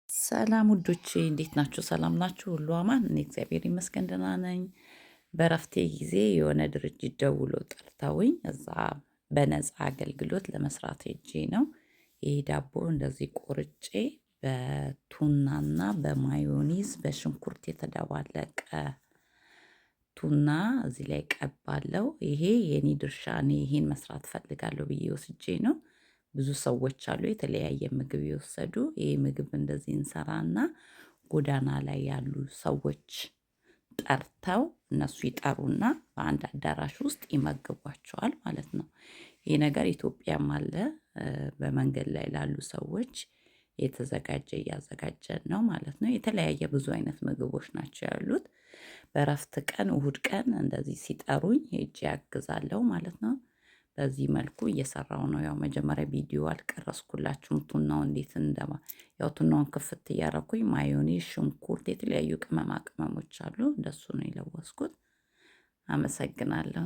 ሰላም ውዶቼ እንዴት ናችሁ? ሰላም ናችሁ? ሁሉ አማን? እኔ እግዚአብሔር ይመስገን ደህና ነኝ። በእረፍቴ ጊዜ የሆነ ድርጅት ደውሎ ጠርተውኝ እዛ በነፃ አገልግሎት ለመስራት ሄጄ ነው። ይህ ዳቦ እንደዚህ ቆርጬ በቱናና በማዮኒዝ በሽንኩርት የተደባለቀ ቱና እዚህ ላይ ቀባለው። ይሄ የኔ ድርሻ፣ እኔ ይሄን መስራት ፈልጋለሁ ብዬ ወስጄ ነው። ብዙ ሰዎች አሉ የተለያየ ምግብ የወሰዱ። ይሄ ምግብ እንደዚህ እንሰራና ጎዳና ላይ ያሉ ሰዎች ጠርተው እነሱ ይጠሩና በአንድ አዳራሽ ውስጥ ይመግቧቸዋል ማለት ነው። ይህ ነገር ኢትዮጵያም አለ። በመንገድ ላይ ላሉ ሰዎች የተዘጋጀ እያዘጋጀን ነው ማለት ነው። የተለያየ ብዙ አይነት ምግቦች ናቸው ያሉት። በእረፍት ቀን እሁድ ቀን እንደዚህ ሲጠሩኝ ሄጄ አግዛለሁ ማለት ነው። በዚህ መልኩ እየሰራው ነው። ያው መጀመሪያ ቪዲዮ አልቀረስኩላችሁም። ቱናው እንዴት እንደማ ያው ቱናውን ክፍት እያረኩኝ ማዮኔዝ፣ ሽንኩርት፣ የተለያዩ ቅመማ ቅመሞች አሉ። እንደሱ ነው የለወስኩት። አመሰግናለሁ።